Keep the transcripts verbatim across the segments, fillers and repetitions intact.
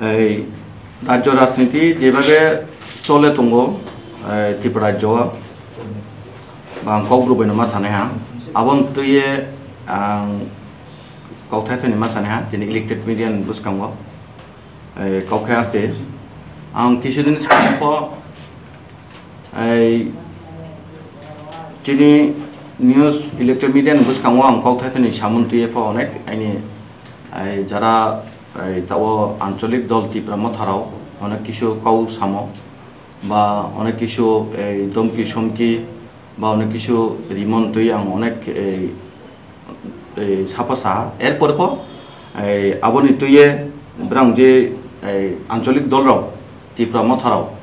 Ei rajyo rajniti jebabe chole tongo, ei Tripura rajyo o, ba ang kok rwbaino ma sanai ha. Aboni twiye ang kok thaithani ma sanai ha, chini elected media ni bwskango, ei kok khe ar se. Ang kisudin swkang pho, ei chini news elected media ni bwskango ang kok thaithani samung twiye pho onek aini, ei jara, ei tabo ancholik dol Tipra Motha rok onek kisu kau samo, ba onek kisu ei domki somki, ba onek kisu rimon twi ang onek ei, ei sapa sa. Erpor pho ei aboni twiye brang je ei ancholik dol rok Tipra Motha rok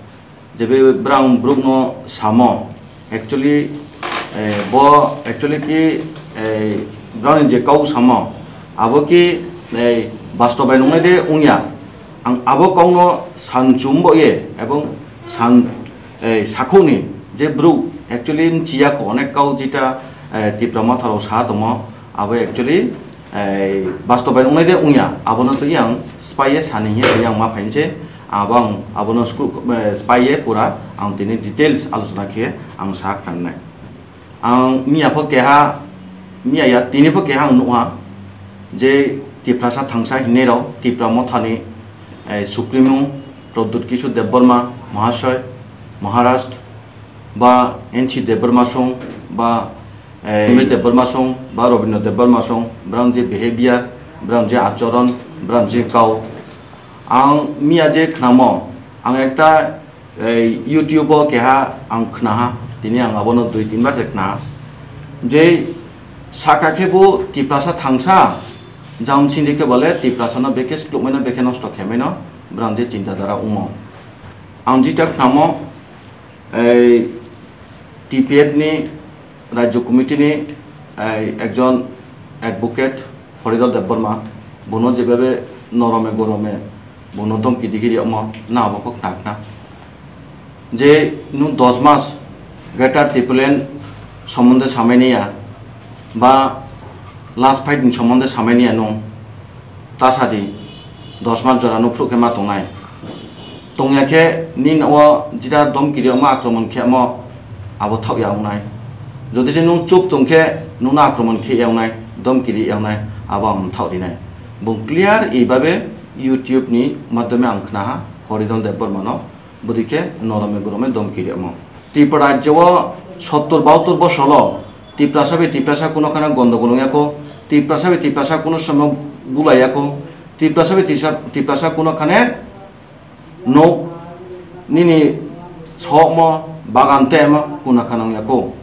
jebe brang bruk no samo, actually, eh, bo actually ki, eh, brang je kau samo, abo ki, eh, bastobai nungnai de ungya. Ang abo kau no san chumbo ye, ebong san, eh, sakhoni je bruk actually mchiya ko onek kau jita, eh, Tipra Motha rok sa tomo, abo actually ei bastobai wngnai de wngya, abono twi ang spaiye sani hiya twi ang ma phainse, abo ang abono sku-, eh, spaiye pura ang tini details alochona khe ang sa khnanai. Ang miya pho keha, miya ya tini pho keha ang nuha je Tiprasa thangsa hinwi rok Tipra Mothani, eh, Supremo Pradyut Kishore Debbarma Mahasoy, Maharaj, ba N C Debbarma song, ba, eh, Umesh Debbarma song, ba Robindra Debbarma song, brang je behavior, brang je achoron, brang je kau. Ang miya je khnamo, ang ekta, eh, YouTube o keha ang khnaha, tini ang abono dui tin bar se khnaha. Je saka khe bo Tiprasa thangsa, jam sindi khe bole Tiprasa no bekhe sklukmai no, bekhe nosto khaimai no, brang je chinta dara umo. Ang jita khnamo, ei T P F ni Rajya Committee ni, ei, ekjon advocate Horidol Debbarma, bono jebabe norome gorome bono domki digi riyamo na abo kok khna khna. Je nung dos mas Greater Tipraland somonde samai niya, ba last fight ni somonde samai niya nung, ta sadi dos mas jora nung phruh khe ma tongnai. Tongya khe nini o jita domkiri omo akromon khe omo abo thok ya wngnai. Jodi se nung chup tong khe nungno akromon khe ya wngnai, domkiri ya wngnai, abo ang thok rinai. Bung clear ibabe YouTube ni madhyome ang khnaha Horidol Debbarma no, bwdwi khe norome gorome domkiri omo. Tripura rajyo o sottor bahattor bosor o Tiprasa bai Tiprasa kuno khana gondogol wngya kho, Tiprasa bai Tiprasa kuno somo bulaiya kho, Tiprasa bai Tisa-, Tiprasa kuno khane nok nini sokmo bagan temo kuna khanang yako.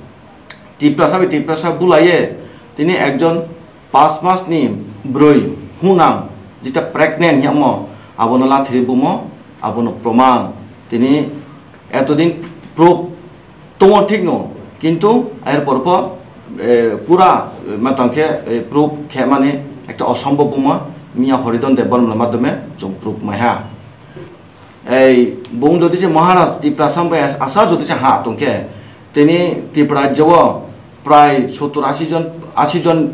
Tiprasa bai Tiprasa bulaiye tini ekjon pas mas ni bwrwi hunang jita pregnant yamo abono lathiri bumo abono proman tini etodin proof tongo thik no, kintu er por pho, eh, pura, eh, matang khe, eh, proof khe mani ekta osombo buma miya Horidon Debbarma madhyome chwng proof maiha. Ei bung jodi se Maharaj Tiprasa bai asa jodi se ha tong khe, tini Tripura rajyo o prai sottor ashi jon, ashi jon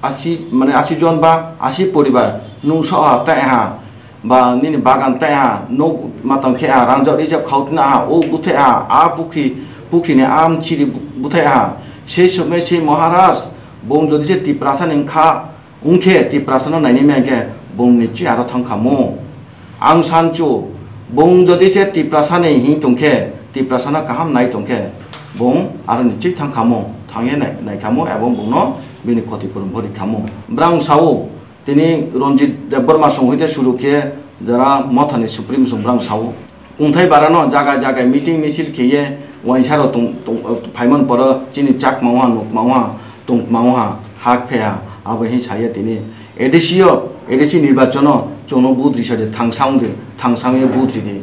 ashi, mane ashi jon ba ashi poribar nung soha tai ha, ba nini bagan tai ha, nuk matang khe ha, rangjak rijak khau tna ha, o buthe ha, a pukhi, pukhi ni am chiri buthe ha. Sei somoi sei Maharaj, bung jodi se Tiprasa ni kha, wngkhe Tiprasa no naini maya khe bung ni chi aro thang khamu. Ang sanchu, bung jodi se Tiprasa ni hing tongkhe, Tiprasa no kaham nai tongkhe, bung aro ni chik thang khamu, thangye nai, nai khamu, ebong bung no bini khoti purum bori khamu. Brang sao, tini Ranjit Debbarma song hoite suru khe jara Motha ni Supreme song brang sao. Kungthai bara no jaga jaga meeting misil kheye wainsa ro tong, tong, phaimon poro chini chak mangwa, nuk mangwa, tong mangwa, hak pheya, abo hin saya tini. A D C o, A D C nirbachon o chwngno vote risa de thangsang de, thangsang ye vote ride.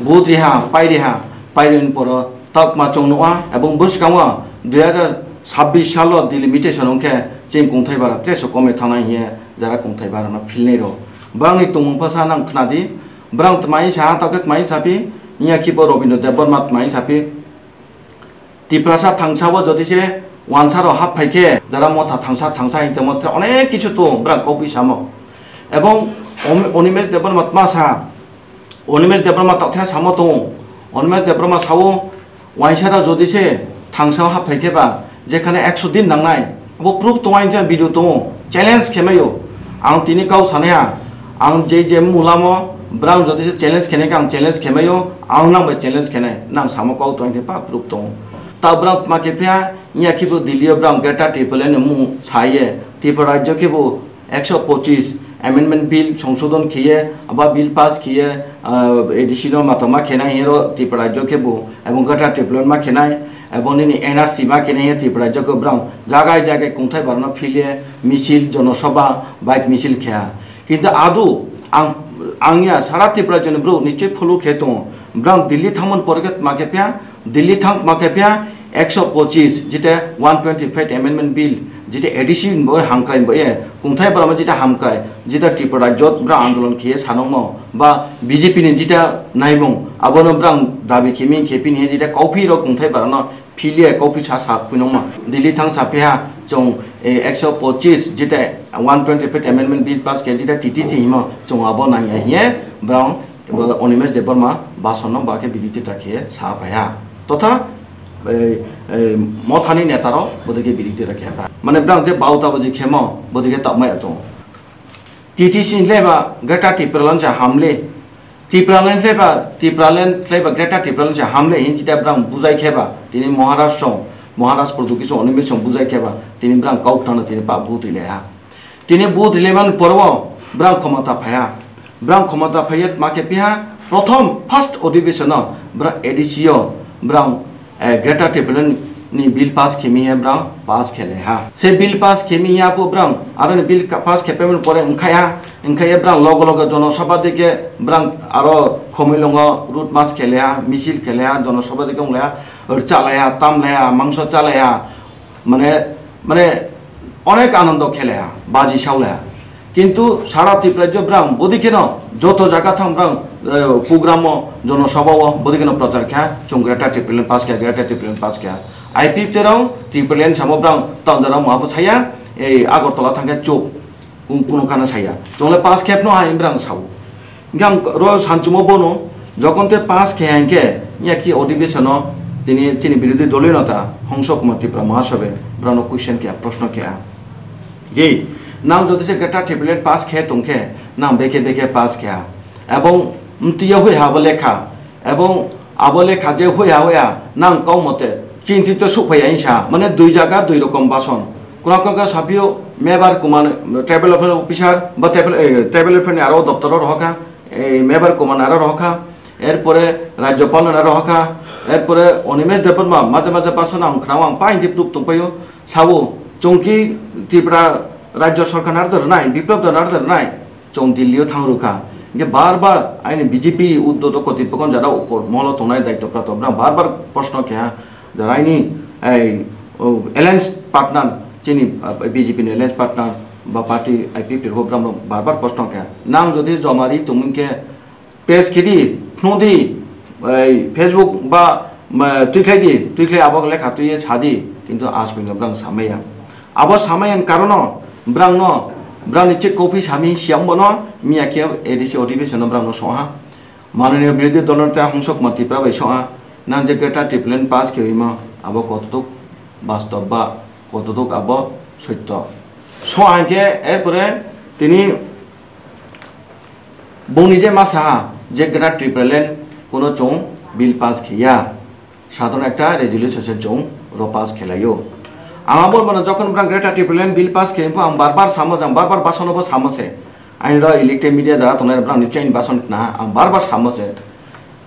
Vote riha, pai riha, pai rin poro tak ma chwng nukha, ebong bwskango dui hajar sabbish salo delimitation wngkhe chini kungthai bara teso komai thangnai hiye jara kungthai bara no philnai ro. Bangni tongmung pha sa nang khnadi, brang tmai sa, tak tmai sapi, inya kibo Robindra Debbarma tmai sapi. Tiprasa thangsao jodi se wansaro hap phai khe, jara Motha thangsa, thangsa hing tongmo, tre onek kisu tong, bwrang kok wi samo. Ebong Om-, Onimesh Debbarma tma sa, Animesh Debbarma tokthaya samo tongo. Animesh Debbarma sao, wainsa rok jodi se thangsa hap phai khe ba, jekhane ekso din nangnai, abo proof tongo, ang khe video tongo, challenge khe maio. Ang tini kau sanai ha, ang je je mulamo, brang jodi se challenge khenai khe ang challenge khe maio, ang nang bai challenge khenai, nang samo kau tongo, ang khe pa proof tongo. Ta brang ma khe phiya, iya khe bo Delhi o brang Greater Tipraland ni mung saye, Tripura rajyo khe bo ekso pochis amendment bill songsodon khiye, aba bill pass khiye, ah, A D C no matama khenai hero Tripura rajyo khe bo, ebong Greater Tipraland ma khenai, ebong nini N R C ma khenai he Tripura rajyo khe brang jagai jagai kungthai barano philiye misil, jonosobha, bike misil kheya. Kintu adu ang, ang ya sara Tripura rajyo ni bro nichoi phulu khe tongo. Brang Delhi thamon pore khe ma khe phiya, Delhi thang ma khe phiya ekso pochis, jete one twenty-five amendment bill, jete A D C bo hamkrai bo ye, kungthai barama jete hamkrai, jete Tripura rajyo bra andolon khiye sanongno, ba B J P ni jete naimung, abono brang dabi khimi khepini he jete kauphi rok kungthai barano philiye kauphi sa sa khuinongma. Delhi thang sa phiya chong, eh, ekso pochis jete one twenty-five amendment bill pass khe jete T T C himo chong abo nangya hiye brang Eba Animesh Debbarma bason no ba khe birothita khe sa phaiha. Totha, ei, ei, mothani neta rok bodike birothita khe phai. Mane brang je bauta baji khemo bodike tamo ya tongo. T T C ni leba Greater Tipraland se hamle. Tipraland leba, Tipraland leba Greater Tipraland se hamle hin jita brang bujai kheba. Tini Maharaj song, Maharaj Portuguese song, Animesh song bujai kheba. Tini brang kau thangna tini pa butwi leha. Tini vote rilaimani poro brang khomota phaiya. Brang khomota phaiya ma khe piha prothom first adhibeshon o brang A D C o brang, eh, Greater Tipraland ni bill pass khemi ya brang pass khele ha. Se bill pass khemi ya po brang aro ni bill ka-, pass khepemani pore wngkhai ha, wngkhai ya brang logo logo jono sabha dike brang aro khomoi longo road march khele ha, misil khele ha, jono sabha dike wngla ha, rwchalai ha, tamlai ha, mangso chalai ha. Mane, mane onek anondo khele ha, baji saule ha. Kintu sara Tripura rajyo brang bodi kheno joto jaga thang brang, eh, program o, jono sabha o bodi kheno prochar kha, chwng Greater Tipraland pass kha, Greater Tipraland pass kha. I P F terong Tipraland samo brang tanjara ma bo saya, ei Agartala thang khe chuk. Kung-, kunu kana saya. Chongle pass khepno hai brang sao. Hingke ang ro sanchumo bono, jokon te pass khe hingke, ya ki adhibeshon o tini, tini birodhi doli neta Hongso Kumar Tripura Mahasabe, brano question khe, proshno khe. Je, nang jodi se Greater Tipraland pass khe tongkhe, nang beke beke pass khe. Ebong mtiya hui habo lekha, Ebong abo lekha je hoya hoya nang kau mote chinti to suk phai ya insa, mane dui jaga dui rokom bason. Kuna kuna sapio mebar kuman tribal welfare officer ba tribal, eh, tribal welfare ni aro doptor o rohokha, eh, mebar kuman aro rohokha, erpore rajyopal no aro rohokha, erpore Animesh Debbarma maje maje bason ang khna ang pain tip tup tong paio sabo chungki Tripura rajyo sorkar nar dor nai, Biplab dor nar dor nai. Chwng Delhi o thang rwkha. Hingke bar bar aini B J P uddot o kotipokon jara ukor molo tongnai daityo prato brang bar bar proshno keha jara aini ei, o, alliance partner chini, ah, B J P ni alliance partner ba party I P F ni rok brang bar bar proshno keha. Nang jodi jomari tongming khe Page khedi, phunukdi, ei, Facebook ba, ma, twi khlaidi, twi khlai abo lekha twi sadi, kintu aswk no brang samaya. Abo samaya ni karono brang no, brang ni che copy sami siyang bono, miya khe A D C adhibeshon no brang no songha. Mananiya birodhi dol neta Hongso Kumar Tripura bai songha, nang je Greater Tipraland pass khe wima, abo kotoduk bastob ba, kotoduk abo soitto. Songha khe, erpore tini Bongni je ma saha je Greater Tipraland kuno chwng bill pass khiya, sadharon ekta resolution se chwng ro pass khilaio. Ang abo mano jokhon brang Greater Tipraland bill pass khiya, ang bar bar samo, ang bar bar basono bo samo se. Aini ro electronic media jara tongnai brang ni chain bason na, ang bar bar samo se.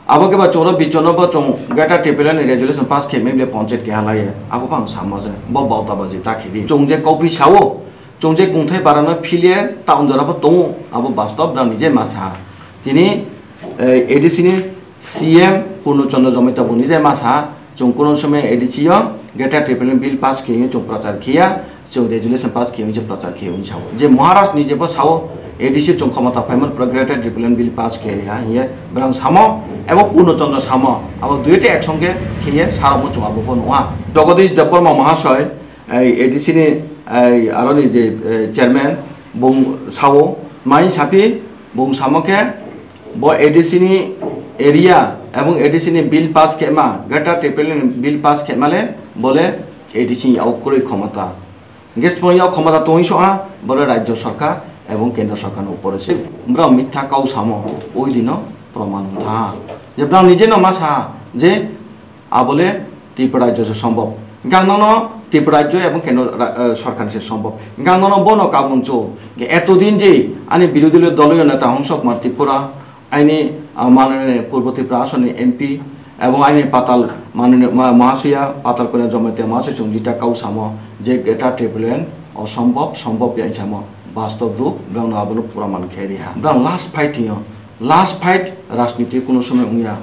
Abo khe ba chwngno bichonno bo chwng Greater Tipraland ni resolution pass khe mable panchayat keha laiye. Abo bo ang samo je. Bo bauta baji ta khedi. Chwng je copy sao, chwng je kungthai barano philiye ta unjara bo tongo. Abo bastob brang nije ma sa. Tini, eh, A D C ni C M Purno Chandra Jamita bo nije ma sa. Chwng kuno somoi A D C o Greater Tipraland bill pass khe chwng prachar khiya. Chwng resolution pass khe wngse prochar khe wngse sao. Je Maharaj ni je bo sao, A D C chwng khomota phaimani pore Greater Tipraland bill pass khe riha hiye brang samo, ebo Purno Chandra samo, abo duite ek songkhe khiye sarokmo chwng abo bo nungha. Jagadish Debbarma Mahasoy, ei A D C ni, ei aroni je, eh, chairman, bung sao, mai sapi, bung samo khe, Bo A D C ni area ebong A D C ni bill pass khema, Greater Tipraland ni bill pass khema le bole A D C ni yago kwrwi khomota. Hingke sipong yago khomota tongwi soha, bole Rajya Sarkar ebong Kendra Sarkar ni upore se. Borok mitha kau samo, oi dino proman wngkha. Je borok nije no ma sa je abole Tripura Rajya se sombhob. Hingke ang nono Tripura Rajya ebong Kendra ra-, eh, Sarkar ni se sombhob. Hingke ang nono bono kabun cho. Hingke etodin je ani birodhi dolo neta Hongsa Kumar Tripura, aini, ah, manani Purbo Tripura asoni M P, ebong aini patal manani ma-, Mahasuya, patal koina Jamatia Mahasuya Songjita kau samo je Greater Tipraland osombhob, sombhob ya samo bastob rup, borokno abono pura man khe riha. Borok last fight hiyo, last fight rajniti kuno somoi wngya.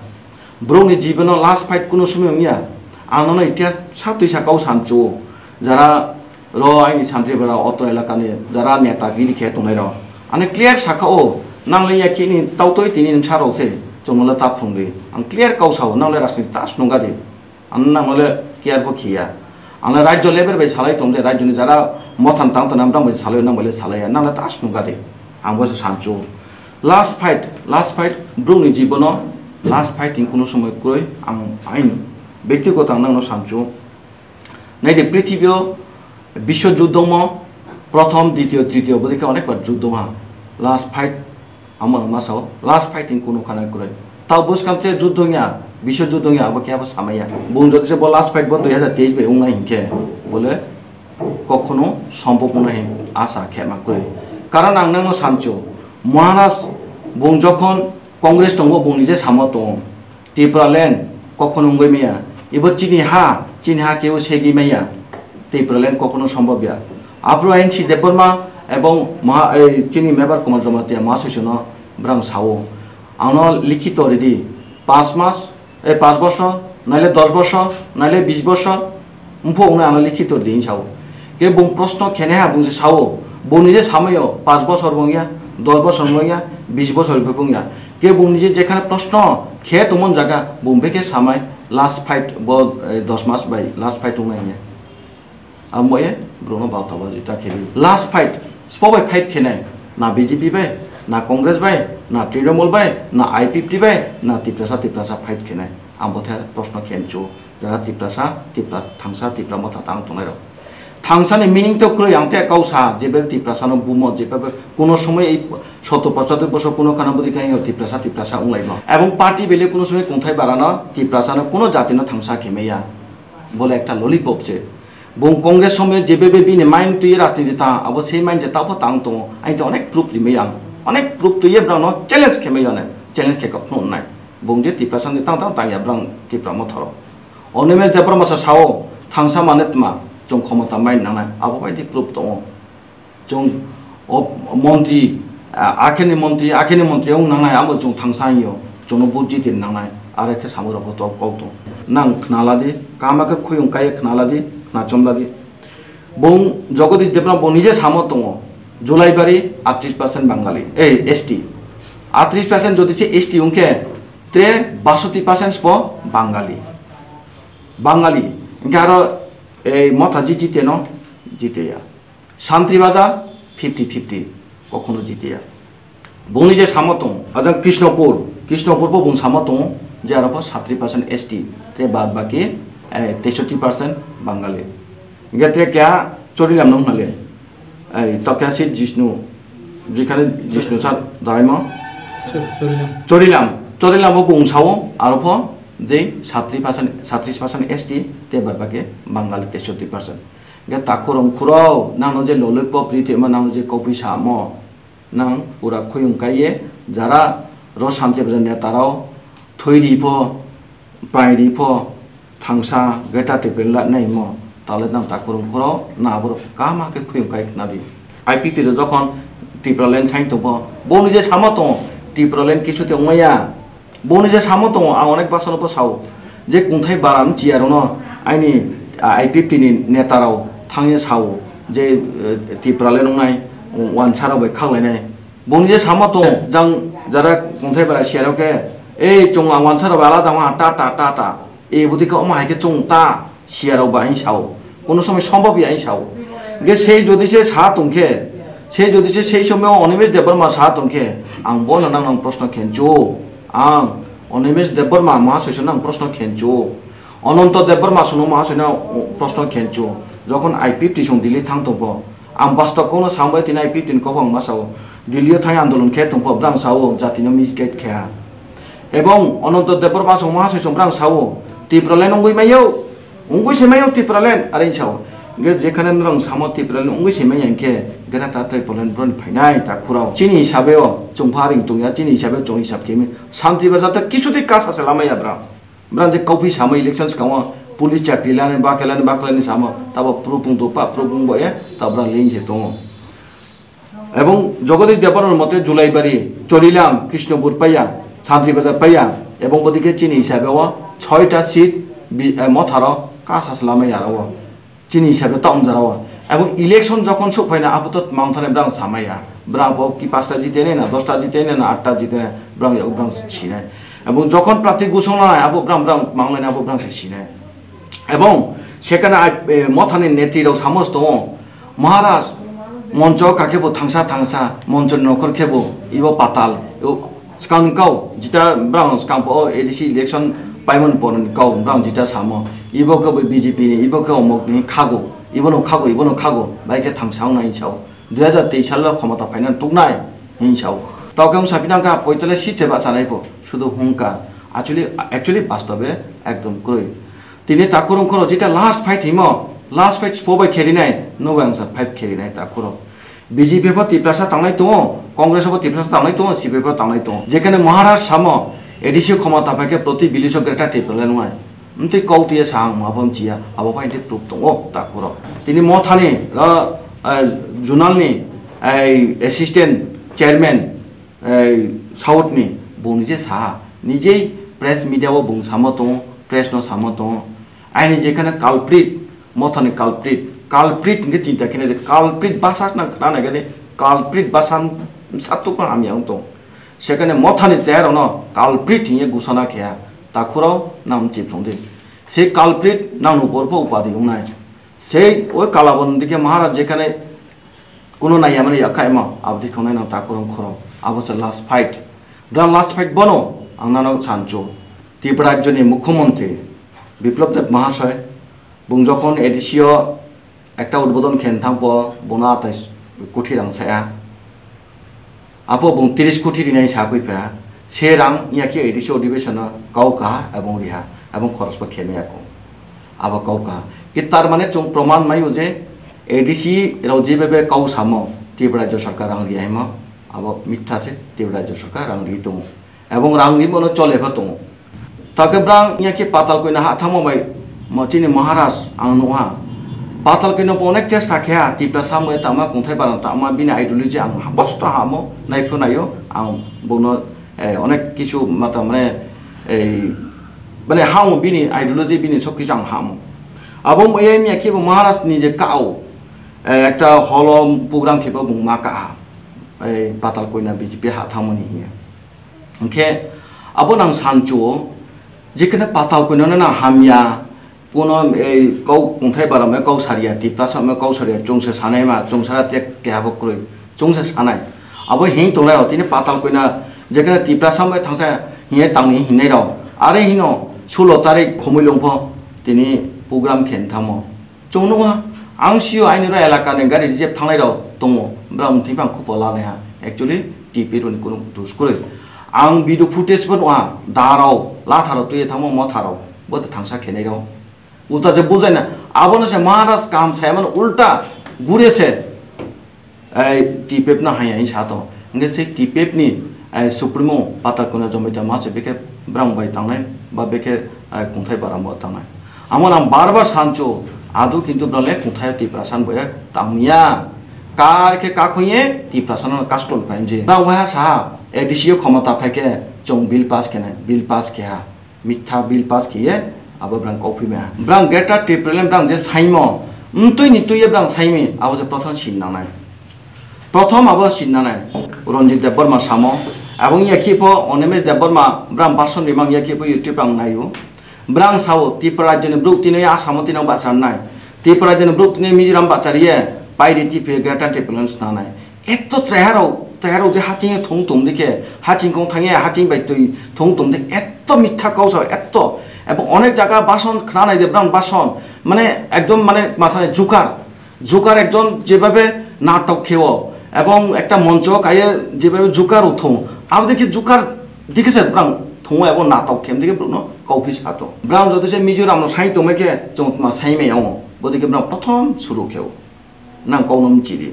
Borokni jibono last fight kuno somoi wngya. Ang nono itihas sa twisa kau sancho, jara ro aini santri bara otro elakani jara neta giri khe tongnai rok. Ani clear sakha o, nang le ya khe ni tautoi tini ni bwsa rok se, chwng le ta phung di. Ang clear kau sao, nang le rajniti ta snung ga di. Ang nang le care bo khiya. Ang le rajyo level bai salai tong je, rajyo ni jara mothan tang tong nang bai salai, nang bai le salai ya, nang le ta snung ga di. Ang bo se sancho. Last fight, last fight, borok ni jibono last fight ni kuno somoi kwrwi ang aini bektigoto ang nang no sancho. Naidi prithibi o biswa juddho mo prothom, ditiyo, tritiyo, bodikhe onekbar juddho ha. Last fight, amo no ma sao, last fight ni kuno khana kwrwi. Tao bwskang te juddho wngya, biswa juddho wngya, abo khe abo samaya. Bung jodi se bo last fight bo dui hazar teis bai wngnai hinkhe, bole kokhono sombhob wngnai hin asa khema kwrwi. Karon ang nangno sancho, Maharaj bung jokhon Congress tongo, bung nije samo tongo. Tipraland kokhono wngwi maya. Ibo chini ha, chini ha kebo segwi maya. Tipraland kokhono sombhob ya. Aphuru N C Debbarma ebong Maha-, ei, chini Mebar Kumar Jamatia Mahasaisono borang sao, "Angno likhito ridi, panch mas, ei, panch bosor, naile dos bosor, naile bis bosor." Bumphung wngnai ano likhito di hinwi sao. Khe bung proshno khenai ha, bung se sao, bung nije samaio, panch bosor bo wngya, dos bosor bo wngya, bis bosor bo wngya. Khe bung nije jekhane proshno khe tongmani jaga, bung bekhe samai last fight bo, eh, dos mas bai last fight wngnai hinya. Amo e borokno bauta baji ta khe di. Last fight, spo bai fight khenai, na B J P bai, na Congress bai, na Trinamool bai, na I P F T bai, na Tiprasa, Tiprasa fight khenai. Ang bo the proshno khenchu. Jara Tiprasa, Tipra thangsa, Tipra motha tang tongnai rok. Thangsa ni meaning to kwrwi ang te kau sa, jebe Tiprasa no bumo, jebe kuno somoi ei sotto pochottor bosor kuno khana budi khe Tiprasa, Tiprasa wnglaimo. Ebong party bele kuno somoi kungthai barano, Tiprasa no kuno jati no thangsa khemaya. Bole ekta lollipop se. Bung Congress somoi jebe bini mind twi rajniti ta, abo sei mind je tabo tang tongo. Ang te onek proof rimai ang. Onek proof twi ye borok no challenge khemai yone. Challenge khe kok phunuknai. Bung je Tiprasa ni tang tang tang ya borok Tipra motha rok. Animesh Debbarma sa sao, thangsa mane tma, chwng khomota mai nangnai, abo bai di proof tongo. Chwng o montri, a-, akhirni montri, akhirni montri wng nangnai, abo chwng thangsa wngyo, chwngno vote jiti nangnai, are khe samung rok bo tok kok tong. Nang khna ladi, kama khe khuyung kaiye khna ladi, khna chom ladi. Bung Jagadish Debbarma bo nije samo tongo, Julaibari atris percent Bangali, ei, S T. Atris percent jodi se S T wngkhe, tre basoti percent bo Bangali. Bangali, hingke aro ei motha ji jite no jite ya. Santri Bazar fifty fifty, kokhono jite ya. Bungni je samo tong, ajang Krishnapur, Krishnapur bo bung samo tongo, je aro pho satri percent S T, te bad baki, eh, teishotti percent Bangali. Hingke tre kya Chorilam no hwnale, ei tokya si Jishnu, jekhane Jishnu sar daraimo, Chor-, Chorilam. Chorilam, Chorilam bo bung sao, aro pho je satri percent, satris percent S T, te bad baki Bangali teishotti percent. Hingke takhurung khurao, nangno je lollipop ri tongma, nangno je kopui samo, nang pura khuyung kaiye, jara ro samche bwsa neta rao thwi ri pho, pai ri pho, thangsa geta tepel la nai mo, tale nang takhurung khurao, na aborok kama khe khuyung kai khna di. I P T ro jokhon Tipraland sign tongpho, boni je samo tongo, Tipraland kisu te wngmaya. Boni je samo tongo, ang onek basono pho sao. Je kungthai baram chiya rono aini, ah, I P F T ni neta rao thangye sao je, eh, Tipraland wngnai, wansa rao bai khaklainai. Boni je samo tongo, jang jara kungthai bara chiya rao khe, "Ei, chwng ang wansa rao bai alada wngha, ta, ta, ta, ta." E budi khe omo hai khe chwng ta chiya rao bai sao. Kono somoi sombhob ya sao. Hingke sei jodi se sa tong khe, Se jodi se sei somoyo Animesh Debbarma sa tongkhe, ang bono nang nang proshno khenchu. Ang Animesh Debbarma Mahasoi song nang proshno khenchu. Ananto Debbarma song Mahasoi no proshno khenchu. Jokhon I P F T song Delhi thang tongpho, ang bastob kokno sambai tini I P F T ni kokphang ma sao. Delhi o thang andolon khe tongpho, brang sao jati no misguide khe. Ebong Ananto Debbarma song Mahasoi song brang sao, Tipraland wngwi maio. Wngwi se manya Tipraland, are hinwi sao. Hwnkhe jekhane norok samo Tipraland wngwi se manya hinkhe, gana ta Tipraland boroni phainai takhurao. Chini hisabe o chwng pha ring tongya, chini hisabe chwng hisab khe mi. Santi Bazar ta kisu tei kasa se lamaya bra. Bra je kauphi samo election swkango police chakri lani, bakhe lani, bakhe lani samo. Tabo proof wng tongpa, proof wng bo e, ta bra leng se tongo. Ebong Jagadish Debbarma mote Julaibari, Chorilam, Krishnopur paiya, Santi Bazar paiya, ebong bodike chini hisabe o soita seat bi-, eh, motharo kasa se lamaya aro o. Chini hisabe ta umjara o. Ebong election jokhon suk phaina apotot mangthane brang samaya. Brang bo ki pasta jitene na, dosta jitene na, atta jitene, brang yago brang sinai. Ebong jokhon prati gusong nai, abo brang, brang manglai na, abo brang se sinai. Ebong sekana, eh, mothani netrirok samos tongo, Maharaj, moncho ka khe bo thangsa thangsa, moncho nokhor khe bo ibo patal, ibo swkang kau, jita brang swkang po A D C election paimani porni kau, brang jita samo, ibo khe bo B J P ni, ibo khe omok ni khago, ibono khago, ibono khago, bai khe thangsa wngnai sao, dui hajar teis salo khomota phainani tuknai, hin sao. Tao khe wng sapinang kha, poitale seat se bachanai pho, sudu hungkar, actually, actually bastobe ekdom kwrwi. Tini takhurung khoro jeta last fight himo, last fight spo bai kherinai, nogo ang sa fight kherinai takhurung. B J P pho Tiprasa tangnai tongo, Congress pho Tiprasa tangnai tongo, C P I pho tangnai tongo. Jekhane Maharaj samo A D C khomota phaikhe proti village o Greater Tipraland wngnai. Mtwi kau twiya sa ang mabo mchiya, abo bai tei proof tongo takhurung. Tini mothani, ah, ah, zonal ni, ai, assistant chairman, ei, South ni bung nije saha, nijei press media o bung samo tongo, press no samo tongo. Aini jekhane culprit, mothani culprit, culprit hingke chinta khene de, culprit basa nang khna nai gade, culprit basa satuk no hamya wng tong. Sekhane mothani chair no culprit hingye gusana kheya, takhurao nang chipsong de. Se culprit nang no borpo upadi wngnai. Sei o Kalabon dike Maharaj jekhane kuno naiya mani yakha emo, abdi khongnai nang takhurung khoro. Abo se last fight. Da last fight bono ang nano sancho. Tripura rajyoni Mukhyamantri Biplab Deb Mahasoi, bung jokhon A D C o ekta udbodon khen thangpo, bono atai koti rang saya. Apo bung tris koti rinai sakwi pha, se rang ya khe A D C odhibeshon o kau kaha ebong riha, ebong khoros bo khe maya kho. Abo kau kaha. Ki tar mane chwng proman maio je A D C rao jebebe kau samo, Tripura Rajya Sarkar rang riya himo, abo mitha se, Tripura Rajya Sarkar rang ri tongo. Ebong rang rimo no chole pha tongo. Take brang ya khe Patal Koina ha thangmo bai mo chini Maharaj ang nuha. Patal Koina bo onek chesta khe ha, Tiprasa mo tama kungthai barang tama bini ideology ang bosto hamo, naiphu naio, ang bono, eh, onek kisu mata mane, eh, mane hamo bini ideology bini sob kisu ang hamo. Abo mo ya khe bo Maharaj ni je kau, eh, ekta holo program khe bo bung ma ka ha. Eh, Patal Koina B J P ha thangmani hiya. Hingkhe abo nang sanchuo, jekheno Patal Koinano nang hamya, kuno, ei, kau kungthai baramai kau sariya, Tiprasa mai kau sariya, chwngsa sanai ma, chwngsa tek keha bo kwrwi, chwngsa sanai. Abo hing tongnai rok tini Patal Koina, jekheno Tiprasa mai thangsa hinye tangni hinai rok, are hino sulo tarik khomui longpho tini program khe thangmo. Chwng nukha, ang sio aini ro elaka ni gari reserve thangnai rok tongo, bwrang thwi phang khupo lanai ha. Actually, T P roni kurung dus kwrwi. Ang video footage bo nukha, da rok, latha rok twi thangma motha rok, bo de thangsa khenai rok. Ulta se bujaina, abono se Maharaj kaham sai mano, ulta gure se. Ai, T P F no hai hai sa to. Hingke se T P F ni, ai, supremo Patal Koina Jamatia ma se beke brang bai tangnai, ba beke, ai, kungthai bara mo tangnai. Amo nang bar bar sancho, adu kintu brang le kungthai Tiprasa bo ya tangya. Kar khe kakhunye Tiprasa no kaston phaimje. Brang waiha sa, A D C o khomota phaikhe chwng bill pass khenai, bill pass khe ha. Mitha bill pass khiye abo brang kauphi maya. Brang Greater Tipraland brang je saimo, mtwi ni twi ye brang saimi, abo je prothom sin nangnai. Prothom abo sin nangnai. Ranjit Debbarma samo, abo wngya khe pho Animesh Debbarma brang bhasan rimang ya khe pho YouTube ang naio. Brang sao, Tripura rajyoni bruk tini Assam o tini bacharnai. Tripura rajyoni bruk tini Mizoram bachariye, paidi T P Greater Tipraland snanai. Etto treharok, treharok je haching thung tum dikhe, haching kong thangya, haching bai twi thung tum dikhe, etto mitha kausa, etto. Ebong onek jaga bason khna nai de brang bason, mane ekdom mane masane jukar, jukar ekjon jebabe natok kheo, ebong ekta moncho kaiye jebabe jukar uthung, abo dikhe jukar dikhe se brang thung ebong natok khem dikhe brang no kauphis hato. Brang jodi se Mizoram no sai tongme khe chwng ma sai mai ongo, bodikhe brang prothom suru kheo. Nang kok no mchidi.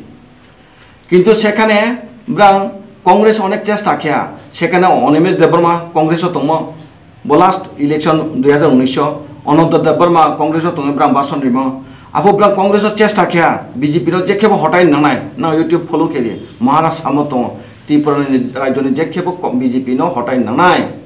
Kintu sekhane brang Congress onek chesta kheya, sekhane Animesh Debbarma Congress o tongmo, bo last election dui hajar unis o Ananta Debbarma Congress o tongwi brang bason rimo, abo brang Congress o chesta kheya, B J P no jekhebo hotai nangnai, nang YouTube follow khedi, Maharaj samo tongo, Tripura ni rajyo ni jekhebo ko-, B J P no hotai nangnai.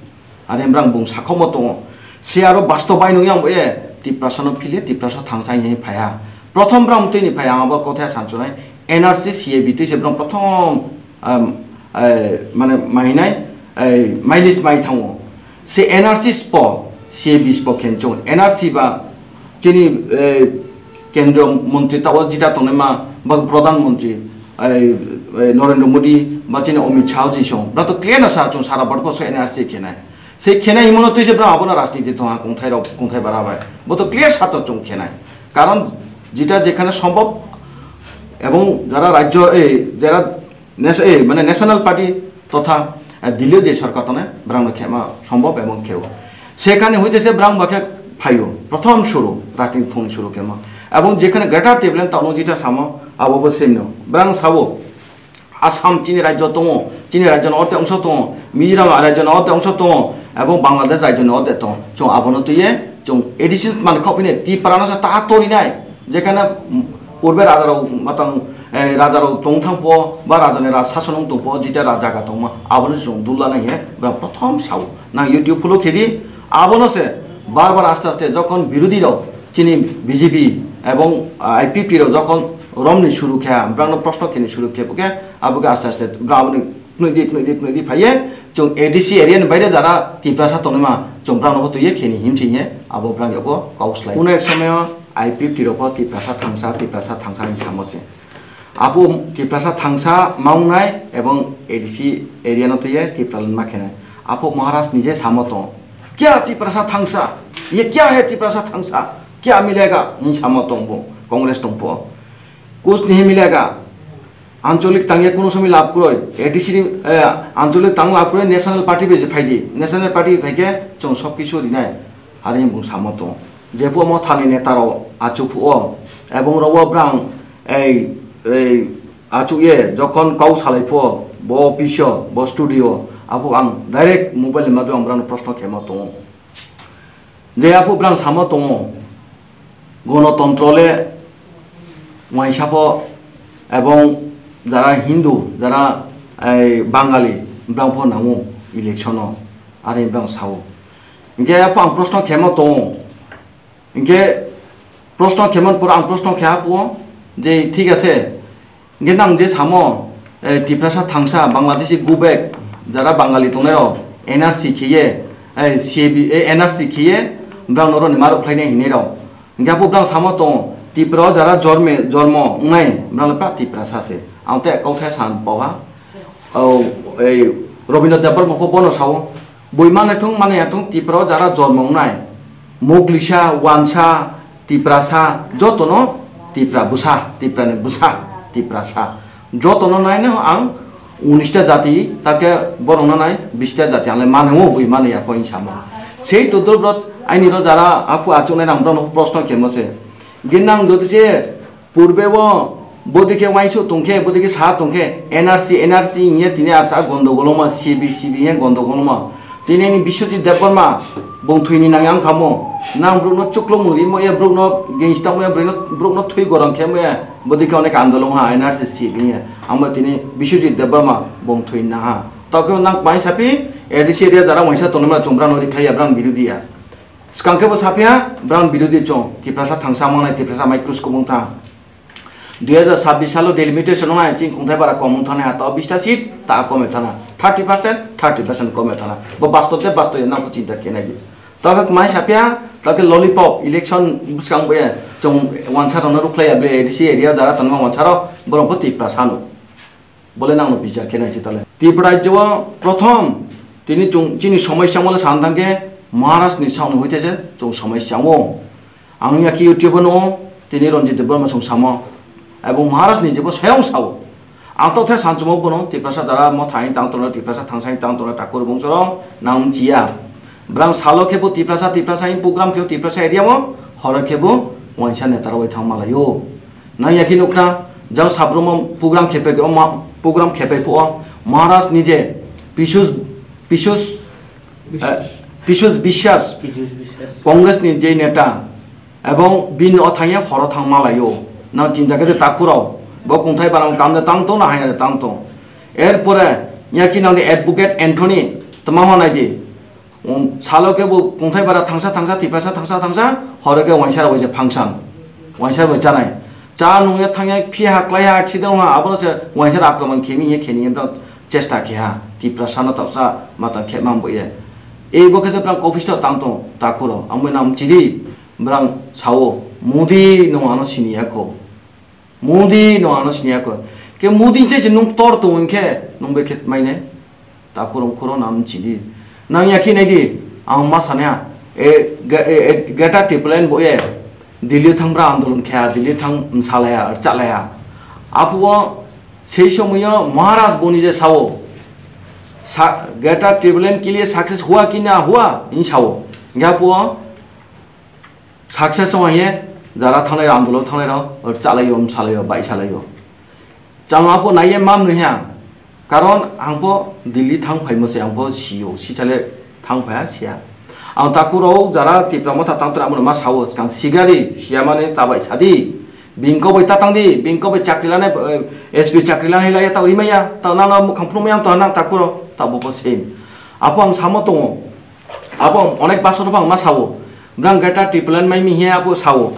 Are brang bung sakhokmo tongo. Se aro bastob bai nung yang bo e, Tiprasa no phile, Tiprasa thangsa hinwi phaiha. Prothom brang twi ni phai ang abo kotha sanchunai, N R C, C A B twi se brang prothom, um, eh, mane mainai, eh, mileage mai thango. Se N R C spo, C A B spo khenchung. N R C ba chini, eh, kendriya montri tao jita tongnai ma, ba pradhan montri, eh, eh, Narendra Modi, ba chini Amit Shah ji song. Bra to clear na sa chung sara barpo se N R C khenai. Se khenai himno twi se bra abono rajniti thong ha kongthai rok, kongthai bara bai. Bo to clear sato chung khenai. Karon jita jekhane sombhob ebong jara rajyo, eh, jara nes-, eh, mane national party totha, eh, Delhi je sorkar tone brang no khema sombhob ebong kheo. Sekhane hoite se brang bakhe phaio. Prothom suru, rajniti thongni suru khema. Ebong jekhane Greater Tipraland tao jita samo, abo bo same no. Brang sabo, Assam chini rajyo tongo, chini rajyo no orte ongso tongo, Mizoram rajyo no orte ongso tongo, ebong Bangladesh rajyo no orte tongo. Chung abono twiye, chung A D C man khok hine Tipra no sa ta torinai, jekhane purbe raja rok matang, eh, raja rok tong thang po, ba raja ni raj sason ong tong po, jita raja ga tongma, abono chung dulana hine, ba prothom sao. Nang YouTube follow khedi, abono se bar bar aste aste jokhon birodhi rok, chini B J P ebong, ah, I P F T rok jokhon romni suru khe, brang no proshno kheni suru khe, bo khe abo khe aste aste brang aboni knoi di, knoi di, knoi di phaiye, chung A D C area ni baire jara Tiprasa tongnaima, chung brang no bo twiye kheni himsi ye, abo brang yago kok slai. Kuno ek somoyo I P F T rok bo Tiprasa thangsa, Tiprasa thangsa hinwi samo se. Abo Tiprasa thangsa maungnai ebong A D C area no twiye Tipraland ma khenai. Abo Maharaj nije samo tongo, "Kya Tiprasa thangsa? Ye kya hai Tiprasa thangsa? Kya milega?" hinwi samo tongbo Congress tongbo. "Kuch nahi milega. Ancholik tangya kuno somoy labh kroi. A D C ni, eh, ancholik tang labh kroi, national party bai se phaidi. National party bai phaikhe chwng sob kisu rinai." Hari bung samo tongo. Jephuh omo thani neta rok achuk phuh o, ebong rok o brang ei, ei achuk ye jokhon kau salai phuh o, bo office o, bo studio, aphuh ang direct mobile ni madhyam brang no proshno khema tongo. Je aphuh brang samo tongo, gonotontro le waisa pho ebong jara Hindu, jara ei Bangali, brang pho nango election o, are brang sao. Hinkhe aphuh ang proshno khema tongo. Hinkhe proshno khemani pore ang proshno khe aphuh o je thik ase, hinkhe nang je samo, eh, Tiprasa thangsa, Bangladeshi go back, jara Bangali tongnai rok, N R C khiye, eh, C A B, eh, N R C khiye, brang norok ni marok khlainai hinwi rok. Hinkhe aphuh brang samo tongo, Tripura o jara jorme, jormo wngnai, brang le pra Tiprasa se. Ang tei kok khe san pau ha. O, ei, Robindra Debbarma pho bono sao, bui manai thung, manai ya thung, Tripura o jara jormo wngnai, Muglisa, Wansa, Tiprasa, jotono Tipra bwsa, Tiprani bwsa, Tiprasa. Jotono naino ang unis ta jati, take borokno nai bis ta jati, ang le mano, bui mano ya pho hinwi samo. Sei to dol brot, aini ro jara aphuh achuknai rang brokno proshno khemo se. Ginang jodi se purbe o bodikhe uansuk tongkhe, bodikhe sa tongkhe, N R C, N R C hinya tini asa gondogol wngma, C B, C B hinya gondogol wngma. Tini ni Biswajit Debbarma bung thwini nang yang khamo, nang brokno chuklok mung rimo ya, brokno gengsi tangmo ya, brokno, brokno thwi gorang khemo ya, bodikhe onek andolong ha, N R C, C B hinya. Amo tini Biswajit Debbarma bung thwini nang ha. Tokhe nang pai sapi, A D C area jara uaisa tongma chwng brang no rikhlai ya, brang birodhi ya. Swkang khe bo saphiya, brang birodhi chwng, Tiprasa thangsa mangnai, Tiprasa microscope wng thang. Dui hajar sabbish salo delimitation wngnai, chini kongthai bara kom wng thangni ha, tao bish ta seat, ta kom wng thangna, thirty percent, thirty percent kom wng thangna. Bo bastob tei bastob ya, nang bo chinta khe nai di. Tao khe mai saphiya, tao khe lollipop, election bwskang bo ya, chwng wansa rokno rukhlai ya, ble A D C area jara tonma wansa rok, borok bo Tiprasa no. Bole nangno bichar khe naisi tale. Tripura rajyo o prothom tini chwng chini somosya mole san thangkhe Maharaj ni saono hoite se chwng somosya o. Ang ya khe YouTube no tini Ranjit Debbarma song samo. Abo Maharaj ni jebo sayang sao. Ang to the sanchumo bono Tiprasa dara mo thain tang tono Tiprasa thangsai tang tono takur bongsorong nang chia. Brang salo khe bo Tiprasa Tiprasa in program khe Tiprasa area mo horo khe bo waisa neta roi thang malayo. Nang ya khe nukna jang sabromo program khe pe ma program khe pe pho Maharaj ni je Pisus Pisus Biswas. Pisus Biswas Pijus Biswas. Congress ni je neta Ebong bini o thangya horo thang malaio. Nang chinta khe takhurok. Bo kungthai barang kamde tang tong na haina tang tong. Erpore yakhi nang de advocate Anthony tma hwnai di. Um, salo khe bo kungthai bara thangsa thangsa Tiprasa thangsa thangsa horo khe waisa rok je function. Waisa bo chanai. Cha nungya thangya phi ha klai ha accident ha abono se waisa akraman khemi ye kheni em chesta khe ha. Tiprasa no toksa mata khe mam bo ye. Ei bo khe se pran office to tang tong takhuro. Ang bo nam chiri. Brang sao, Modi no ano siniya kho. Modi no ano siniya kho. Ke Modi te se nung tor to hwn khe nung be khet mai ne. Ta khorong khorong nam chini. Nang ya khe nai di, ang ma sana. E, ge-, e, e, Greater Tipraland bo e. Delhi thang bra andolon khe, Delhi thang msalaya, chalaya. Apu o sei somoyo Maharaj boni je sao. Sa, Greater Tipraland ke liye success hua ki na hua, in sao. Gapu o Success wngye jara thangnai rok, andolon thangnai rok, chalaio, msalaio, baisalaio. Chang apo naiye mam nuya. Karon angbo Delhi thang phaimo se, angbo sio, sisale thang phaya siya. Ang takhurok jara Tipra Motha tang tongo, amoni ma sao, skang sigari, siya mane ta bai sadi. Bingko bai ta tang di, bingko bai chakri lane, eh, S P chakri lane hilaiya, ta rimaya, ta nana mukhang phunukmaya, ta nang takhurok, ta bobo same. Apo ang samo tongo. Abo onek basor bang ma sao. Brang Greater Tipraland mai mi hiya abo sao.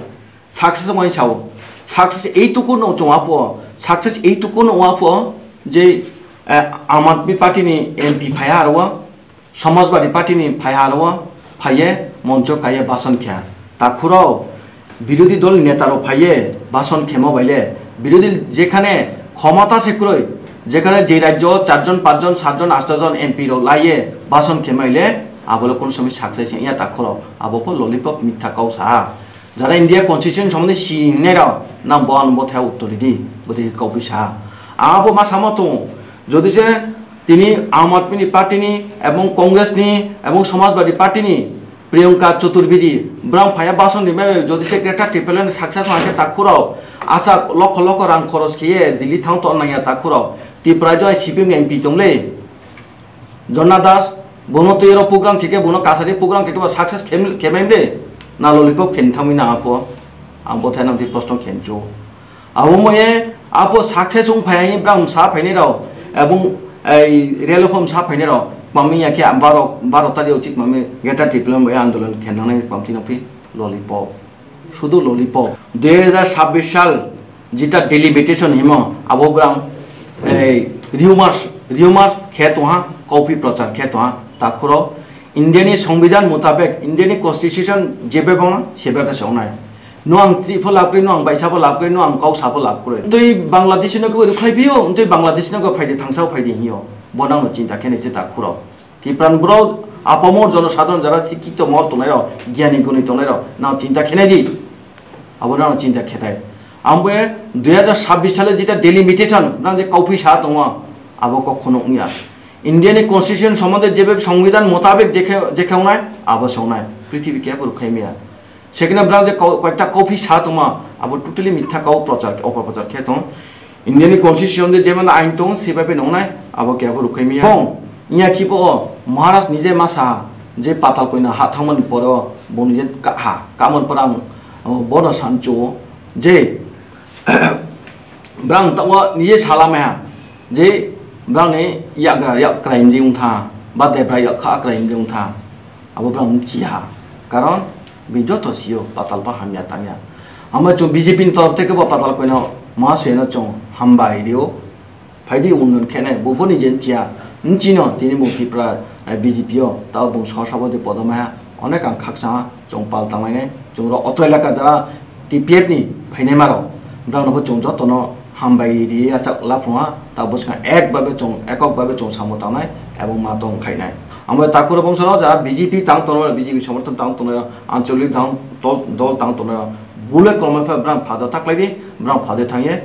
Success mai sao. Success ei tuku no chong apo. Success ei tuku no apo je, eh, Aam Aadmi Party ni M P phaya aro. Samajwadi Party ni phaya aro. Phaye moncho kaiye bason khe. Takhurao Birodhi dol ni neta rok phaiye bason khemo baile, birodhi jekhane khomota se kwrwi, jekhane je rajyo o charjon, pachjon, satjon, attojon M P rok laiye bason khemaile, abole kono somoi success wngya takhoro, abo pho lollipop mitha kau sa. Jara India Constitution sombondhe si hingnai rok, nang bo ano bo thaya uttor ridi, bo de kau sa. Abo ma samo tongo, jodi se tini Aam Aadmi ni Party ni, ebong Congress ni, ebong Samajwadi Party ni, Priyanka Chaturvedi, brang phaya bason rimai bai, jodi se Greater Tipraland success wngkhe takhurao, asa lokho lokho rang khoros khiye Delhi thang ton nangya takhurao, Tipra jo C P M M P tongle, Jonna Das, bono twi oro program khikhe, bono kasari program khikhe bo success khem-, khemai ble, na lollipop khen thangwi na apo, ang bo thai nang twi proshno khencho. Abo moye apo success wng phai brang sa phainai rok, ebong ei relo phom sa phainai rok, mami ya khe baro, baro tari uchik mami Greater Tipraland bai andolon khenangnai pamthi nokphi lollipop, sudu lollipop. Dui hajar sabbish sal jita delimitation himo, abo brang ei rumors, rumors khe tongha, copy prochar khe tongha, takhuro India ni Songbidan mutabek, India ni Constitution jebe bangma, sebe bese ongnai. No ang chri pho lab kwrwi, no ang baisa pho lab kwrwi, no ang kau sa pho lab kwrwi. Twi Bangladesh no kebo rwkhlai phio, twi Bangladesh no kebo phaidi thangsa phaidi hinyo. Bo nang no chinta khe nai se ta khuro. Tipran bro apamor jono sadharon jara sikito mor tongnai rok, giyani guni tongnai rok, nang chinta khe nai di. Abo nang chinta khe thai. Ang bo dui hajar sabbish sale jeta delimitation nang je kauphi sa tongo, abo kok khono wngya. India ni constitution sombonde jebe Songbidan mutabek jekhe, jekhe wngnai, abo songnai. Prithibi kebo rwkhlai maya. Sekena brang je kau-, koyekta copy sa tongma, abo totally mitha kau prochar, opoprochar khe tong. India ni constitution de jemon ain tong, sebabe nongnai, abo kebo rwkhlai maya. Bong, iya khibo o, Maharaj nije masa, je patal koina ha thangmani poro, bo nije ka-, ha, kamon porang, o, bono sancho, je, brang tawo nije salamaya, je, brang ni yagra yak kraim di ungtha, ba debra yak kha kraim di ungtha. Abo brang mchiha. Karon bini joto sio patal ba hamya tangya. Amo chwng B J P ni torop theke bo patal koino ma suyano chwng hambai rio. Phaidi unnon khene bo boni je mchiya. Mchino tini bo Tipra, eh, B J P o tao bo sor sabodi podoma ha. Onek ang khaksa chwng pal tanglainai. Chwng ro otro elaka jara T P F ni phainai maro. Brang no bo chwng joto no hambai ri achak laphunga, ta bwskang ek babe chwng, ekok babe chwng samo tangnai, ebong ma tong khainai. Amo takhuro bongso no jara B J P tang tongnai, B J P somorthon tang tongnai, ancholik tang, dol, dol tang tongnai, bule kolomai pha brang phado taklai di, brang phado thangye,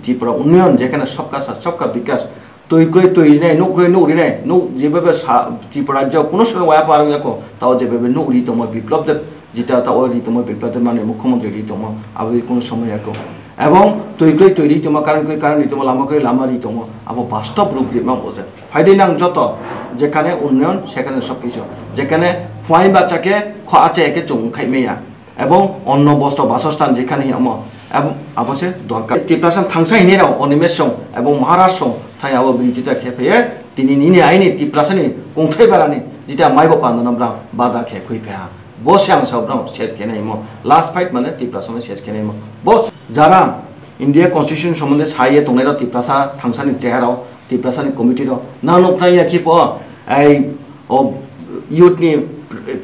Tripura unnayan, jekhane sabka saath, sabka bikas, twi kwrwi twi rinai, nuk kwrwi nuk rinai, nuk jebabe sa, Tripura rajyo kuno somoi waya parwng yako, tao jebabe nuk ri tongmo Biplab Deb, jeta tao ri tongmo Biplab Deb mane mukhyamantri ri tongmo, abo ri kuno somoi yako. Ebong twi kwrwi twi ri tongmo, current kwrwi current ri tongmo, lama kwrwi lama ri tongmo, abo bastob rup ri mang bo je. Phaidi nang joto, jekhane unnayan, sekhane sabkichu, jekhane phuai bacha khe kho acha khe chwng khai maya. Ebong onno bostro basostan jekhane hinwi omo, ebong abo se dorkar. Tiprasa thangsa hinwi rao Animesh song ebong Maharaj song thai abo birothita khe phaye, tini nini aini Tiprasa ni kongthai barani jeta maibo pandano brang bada khe khui phaha. Bo se ang sao brang ses khe nai mo. Last fight mane Tiprasa mane ses khe nai mo. Bo jara India Constitution somonde saye tongnai rao Tiprasa thangsa ni cheha rao, Tiprasa ni committee rao. Nang nuk nai ya khe po, ai o youth ni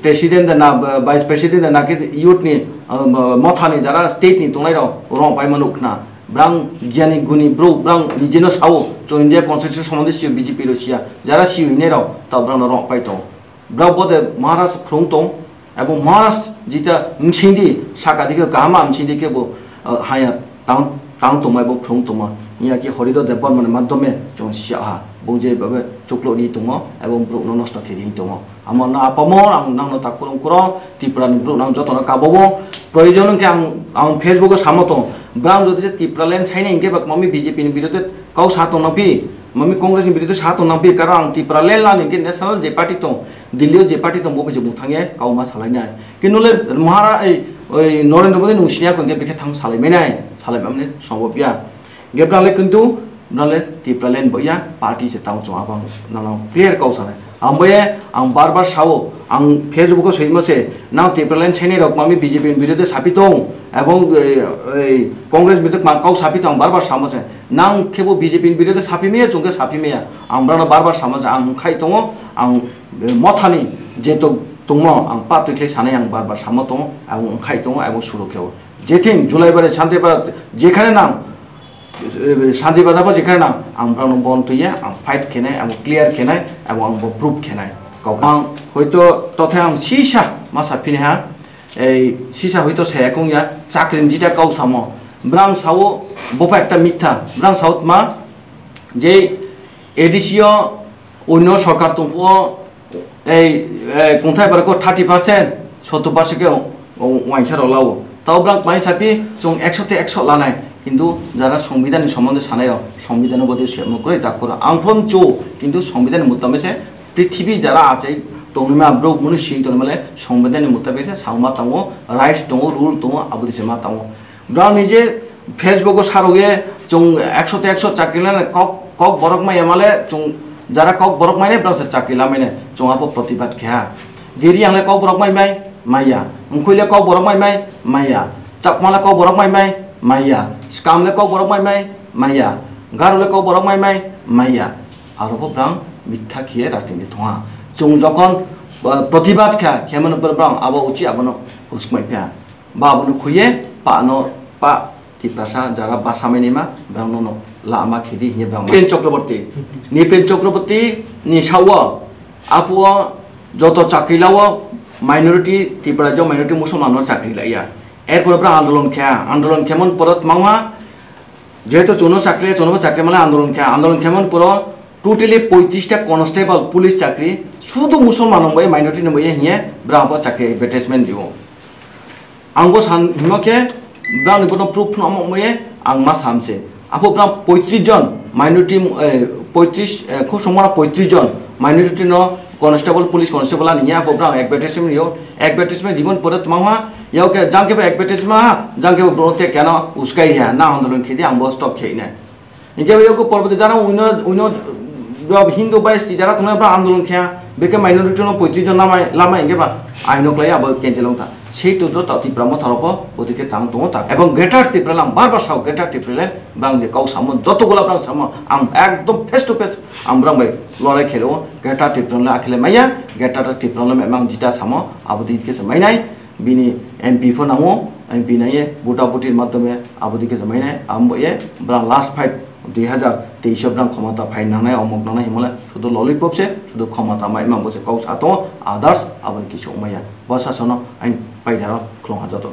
president da na, vice president da na khe youth ni, ah, motha ni jara state ni tongnai rao rong pai mano khna. Brang giyani guni bro, brang nijino sao, chwng India Constitution somonde sio B J P rao sia, jara sio hinai rao, tao brang no rong pai tong. Brao bo de Maharaj phrung tong, abo Maharaj jita msingdi saka dikhe kahama msingdi khe bo, ah, haya tang, tang tongmai bo phrung tongma. Iya khe Horidor Debbarma ni madhyome chwng sia ha. Bo je babe chuklo ri tongmo, abo borok no nosto khe ri tongmo. Amo no apamo ang nang no takhurung kuro, Tripura ni borok nang joto no kabo bo. Proyojon hwnkhe ang, ang Facebook o samo tong. Brang jodi je Tipraland saina hwnkhe bak mami B J P ni birodhe kau sa tong nang pi. Mami Congress ni birodhe sa tong nang pi, karon ang Tipraland lani hwnkhe national je party tong, Delhi o je party tong, bo bai je bung thangye kau ma salai nai. Kinu le Mahara-, ei, oi Narendra Modi nung siya ko hwnkhe bikhe thang salai mai nai, salai mai mani sombhob ya. Hwnkhe brang le kintu, brang le Tipraland bo ya party se tang chwng abang nang clear kau sanai. Ang bo ye, ang bar bar sao, ang Facebook o soimo se, nang Tipraland sainai rok mami B J P ni birodhe sapi tong, ebong, ei, ei, Congress birodhe ma kau sapi tong, bar bar samo se. Nang khe bo B J P ni birodhe saphimaya, chwng khe saphimaya. Ang brano bar bar samo je, ang khai tongo, ang, eh, mothani je to-, tongmo, ang pa twi khlai sanai, ang bar bar samo tongo, ang khai tongo, ang suru khe o. Jething Julai bare Shanti Bara jekhane nang, eh, Shanti Bara bo jekhane nang, ang brano bon twiya, ang fight khenai, ang clear khenai, ang, ang bo proof khenai. Kok ang hoito tothe ang sisa masa phini ha, ei sisa hoito saya kung ya, chakri ni jita kau samo. Brang sao, bopa ekta mitha. Brang sao ma, je A D C o onno sorkar tongphuo, ei, ei, kungthai bara ko thirty percent, sottor percent ke o, o, wainsa rok lao. Tao brang mai sapi, chwng ekso te ekso lanai. Kintu jara Songbidan ni somonde sanai rok, Songbidan o bodei suyamo kwrwi dakhoro. Ang phone cho, kintu Songbidan ni mutabik se, prithibi jara achai tongnaima borok munu sing tongnaima le Songbidan ni mutabik se sauma tongo, rights tongo, rule tongo, aboni se ma tongo. Brao ni je Facebook o sarok ye chwng ekso te ekso chakri lana kok, kok borok maya male chwng jara kok borok maya brao se chakri lamai nai chwng apo protibad khe ha. Giri ang le kok borok mai mai maya, mkhoi le kok borok mai mai maya, chakma le kok borok mai mai maya, skam le kok borok mai mai maya, garo le kok borok mai mai maya. Aro bo brang mitha khiye rajniti thongha. Chwng jokhon, uh, protibad kha, khe mano brang abo uchi abono husmai pha. Ba abono khuye pa no pa Tiprasa jara basa mai nima brang no no lama khedi hiye brang. Nipen Chakraborty, Nipen Chakraborty ni sao apo joto chakri lao minority Tripura jo minority Musulman no chakri laiya. Erpor brang andolon kha, andolon khe mon porot mangma Jehetu chwngno chakri, chwngno chakri mane andolon khe, andolon khe man puro totally poitrista constable, police chakri, sudu Musulman nungbai, minority nungbai hiye, brang bo chakri advertisement dio. Ang bo san himo khe, brang ni bono proof no mo moye, ang ma samse. Apo brang poitris jon minority, eh, poitris, eh, khub songma poitris jon minority no constable, police constable ani ya, apo brang advertisement dio, advertisement dibon pore tmang ha, yao khe jang khe bo advertisement ha, jang khe bo bro te keno uskai ya, na andolon khedi ang bo stop khei nai. Hinkhe bo yoko Parbati jara uino, uino Hindu bai sti jara thangna bra andolon khya, beke minority no poitris jon lamai, lamai hinkhe ba aino klai abo cancel wngkha. Sei to do ta Tipra motha rok bo bodi khe tang tongo ta. Ebong Greater Tipraland, bar bar sao Greater Tipraland, brang je kau samo, joto gola brang samo, ang ekdom face to face ang brang bai lorai khelo, Greater Tipraland akhele maya, Greater Tipraland mang jita samo, abo di khe se mainai, bini M P pho nango, M P nangye, buta butir madhyome abo dike se mainai, abo ye brang last fight dui hazar teis o brang khomota phai nangnai, omok nangnai himole sudu lollipop se, sudu khomota mai mang bo se kok sa tongo, others aboni kisu maya. Bo sasono ain paidaro khlong ha joto.